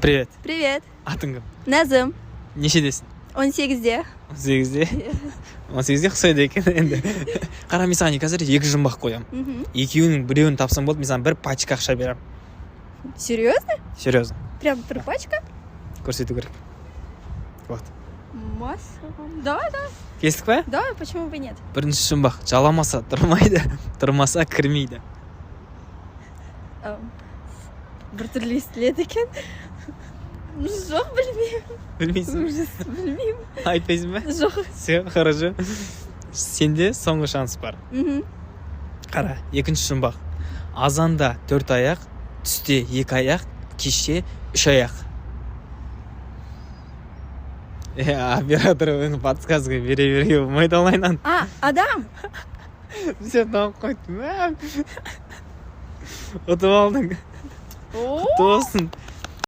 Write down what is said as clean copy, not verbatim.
Привет. Привет. Атың кім? Назым. Нешедесің? 18-де. 18-де. 18-де ұқсайды екен енді. Қара, мен саған қазір екі жұмбақ қоямын. Екеуінің біреуін тапсаң болды, мен саған бір пачка ақша беремін. Серьезно? Серьезно. Прям бір пачка? Көрсету керек. Вот. Массовом. Давай, давай. Келістік па? Давай, почему бы нет? Бірінші жұмбақ: жаламаса тұрмайды, тұрмаса кірмейді. Біртүрлі естіледі екен. Жоқ, білмеймін. Білмейсің? Ужас, білмеймін. Айтпайсың ба? Жоқ. Все, хорошо, сенде соңғы шанс бар. Қара, екінші жұмбақ: азанда төрт аяқ, түсте екі аяқ, кеште үш аяқ. Е, оператор, енді подсказка бере беруге болмайды онлайннан. А, адам. Все, тауып қойды. Мә, ұтып алдың. О. Құтты болсын.